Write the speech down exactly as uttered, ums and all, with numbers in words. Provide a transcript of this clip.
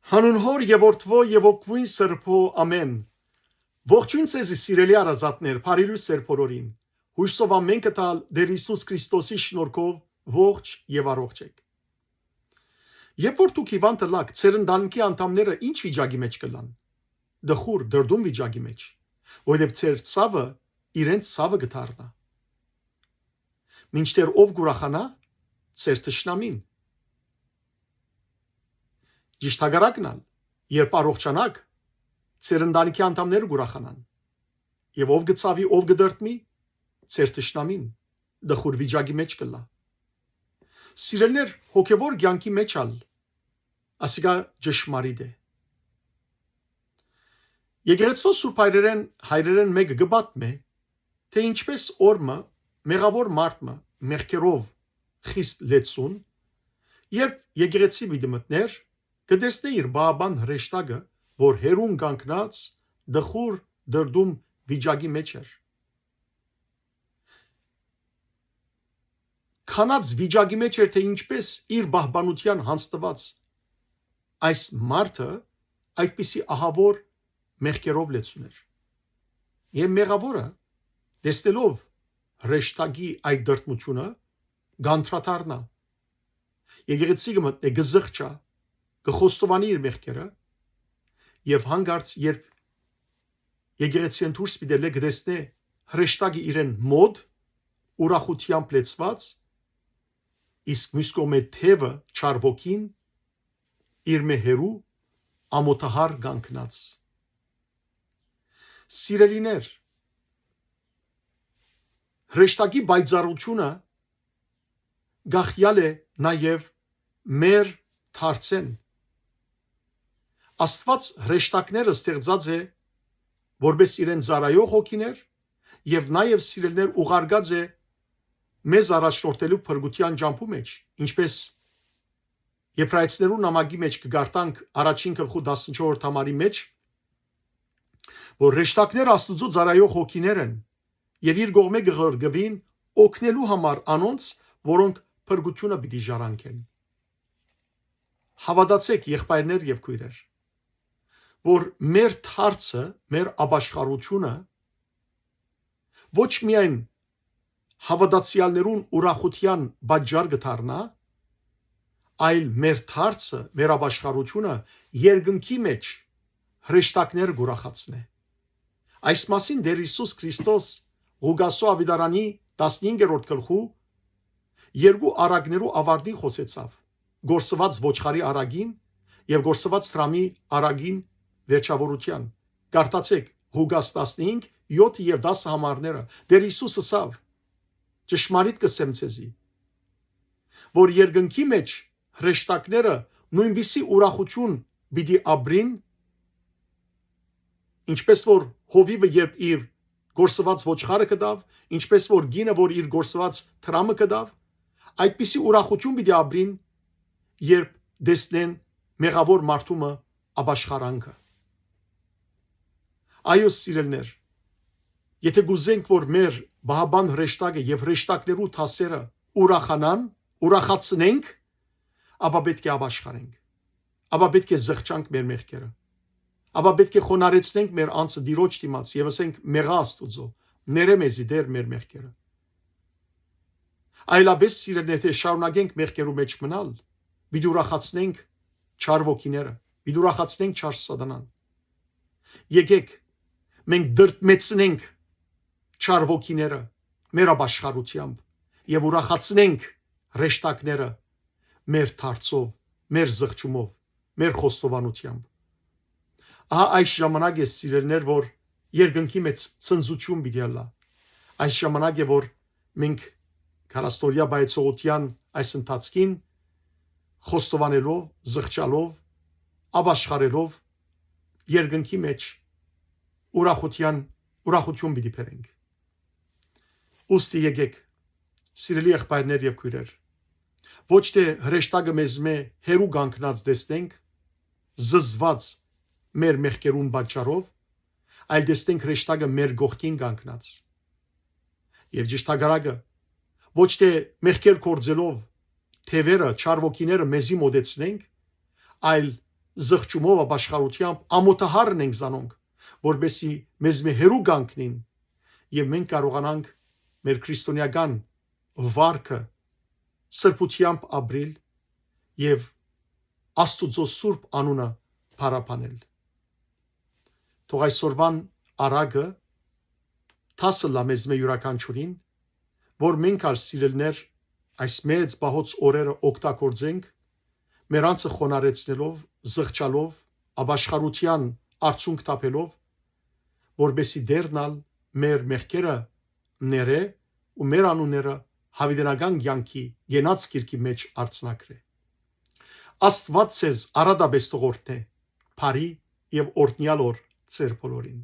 Հանուն Հօր եւ Որդւոյ եւ Հոգւոյն Սրբոյ, ամէն։ Ողջոյն ձեզի, սիրելի հարազատներ, բարի լոյս ձեր բոլորին։ Յոյսով ամէնքը տալ Տէր Յիսուս Քրիստոսի շնորհքով ողջ եւ առողջ էք։ Երբ որ դուք հիւանդ ըլաք, ձեր ընտանիքի անդամները ի՞նչ վիճակի մէջ կ'ըլլան։ Տխուր, դրդում վիճակի մէջ, որովհետեւ ձեր ցաւը իրենց ցաւը կը դառնայ։ Մինչդեռ ով կ'ուրախանայ, ձեր թշնամին։ Ճիշդ հակառակն ալ, երբ առողջանաք, ձեր ընտանիքի անդամները կ'ուրախանան։ Եւ ով կը ցաւի, ով կը դրդմի, ձեր թշնամին, տխուր վիճակի մէջ կ'ըլլայ։ Սիրելիներ, հոգեւոր կեանքի մէջ ալ ասիկա ճշմարիտ է։ Եկեղեցւոյ սուրբ հայրերէն, հայրերէն մէկը կը պատմէ, թէ ինչպէս օր մը մեղաւոր մարդ մը մեղքերով խիստ լեցուն, երբ եկեղեցի պիտի մտնէր, կը տեսնէ իր պահապան հրեշտակը, որ հեռուն կանգնած, տխուր, դրդում վիճակի մէջ էր։ Քանած վիճակի մէջ էր, թէ ինչպէս իր պահպանութեան յանձնուած այս մարդը այդպիսի ահաւոր մեղքերով լեցուն էր։ Եւ մեղաւորը, տեսնելով հրեշտակի այդ դրդմութիւնը, կ'անդրադառնայ, եկեղեցի կը մտնէ, կը զղջայ, կը խոստովանի իր մեղքերը, եւ հանկարծ, երբ եկեղեցիէն դուրս պիտի ելլէ, կը տեսնէ հրեշտակը իրեն մօտ, ուրախութեամբ լեցուած, իսկ միւս կողմէ թեւը, չար ոգին, իրմէ հեռու, ամօթահար կանգնած։ Սիրելիներ, հրեշտակի պայծառութիւնը կախեալ է նաեւ մեր դարձէն։ Աստուած հրեշտակները ստեղծած է որպէս իրեն ծառայող հոգիներ եւ նաեւ, սիրելիներ, ուղարկած է մեզ առաջնորդելու փրկութեան ճամբու մէջ, ինչպէս Եբրայեցիներուն նամակի մէջ կը կարդանք առաջին գլխու տասնչորսերորդ համարի մէջ, որ հրեշտակները Աստուծոյ ծառայող հոգիներ են եւ իր կողմէ կը ղրկուին օգնելու համար անոնց, որոնք փրկութիւնը պիտի ժառանգեն։ Հաւատացէք, եղբայրներ եւ քոյրեր, որ մեր դարձը, մեր ապաշխարութիւնը ոչ միայն հաւատացեալներուն ուրախութեան պատճառ կը դառնայ, այլ մեր դարձը, մեր ապաշխարութիւնը երկնքի մէջ հրեշտակները կ'ուրախացնէ։ Այս մասին Տէր Յիսուս Քրիստոս Ղուկասու աւետարանի տասնհինգերորդ գլխու երկու առակներու աւարտին խօսեցաւ, կորսուած ոչխարի առակին եւ կորսուած դրամի առակին վերջաւորութեան։ Կարդացէք Ղուկաս տասնհինգ, յոթ եւ տասը համարները։ Տէր Յիսուս ըսաւ. «Ճշմարիտ կ'ըսեմ ձեզի, որ երկնքի մէջ հրեշտակները նոյնպիսի ուրախութիւն պիտի ապրին, ինչպէս որ հովիւը երբ իր կորսուած ոչխարը կտաւ, ինչպէս որ կինը որ իր կորսուած դրամը կտաւ, այդպիսի ուրախութիւն պիտի ապրին, երբ տեսնեն մեղաւոր մարդու մը ապաշխարանքը»։ Այո, սիրելիներ, եթե կ'ուզենք, որ մեր պահապան հրեշտակը եւ հրեշտակներու դասերը ուրախանան, ուրախացնենք, ապա պէտք է ապաշխարենք, ապա պէտք է զղջանք մեր մեղքերը, ապա պէտք է խոնարհեցնենք մեր անձը Տիրոջ դիմաց եւ ըսենք. «Մեղա Աստուծոյ, ներէ մեզի, Տէր, մեր մեղքերը»։ Այլապէս, սիրելիներ, թէ շարունակենք մեղքերու մէջ մնալ, պիտի ուրախացնենք չար ոգիները, պիտի ուրախացնենք չար սատանան։ Եկեք, մենք դրդմեցնենք չար ոգիները մեր ապաշխարութեամբ եւ ուրախացնենք հրեշտակները մեր դարձով, մեր զղջումով, մեր խոստովանութեամբ։ Ահա այս ժամանակ է, սիրելիներ, որ երկնքի մեջ ցնծություն պիտի ըլլայ։ Այս ժամանակ է, որ մենք քարաստորյա պայծողութեան այս ընթացքին խոստովանելով, զղջալով, ապաշխարելով երկնքի մեջ ուրախութեան, ուրախութիւն պիտի բերենք։ Ուստի եկեք, սիրելի եղբայրներ եւ քոյրեր, ոչ թէ հրեշտակը մեզմէ հեռու կանգնած տեսնենք, զզված մեր մեղքերուն պատճառով, այլ տեսնենք հրեշտակը մեր կողքին կանգնած։ Եւ ճիշտ հակառակը, ոչ թէ մեղքեր գործելով թեւերը, չար ոգիները մեզի մոտեցնենք, այլ զղջումով, ապաշխարութեամբ ամօթահար ընենք զանոնք, որպեսզի մեզմէ հեռու կանգնին եւ մենք կարողանանք մեր քրիստոնեական վարքը սրբութեամբ ապրիլ եւ Աստուծոյ սուրբ անունը փառաբանել։ Թող այսօրուան արագը դաս ըլլայ մեզմէ իւրաքանչիւրին, որ մենք ալ, սիրելիներ, այս մեծ պահոց օրերը օգտագործենք, մեր անձը խոնարհեցնելով, զղջալով, ապաշխարութեան արդիւնք թափելով, որպեսզի Տէրն ալ մեր մեղքերը ներէ ու մեր անունները յաւիտենական կեանքի կենաց գիրքի մէջ արձանագրէ։ Աստուած ձեզ առատապէս թող օրհնէ, բարի եւ օրհնեալ օր ձեր բոլորին։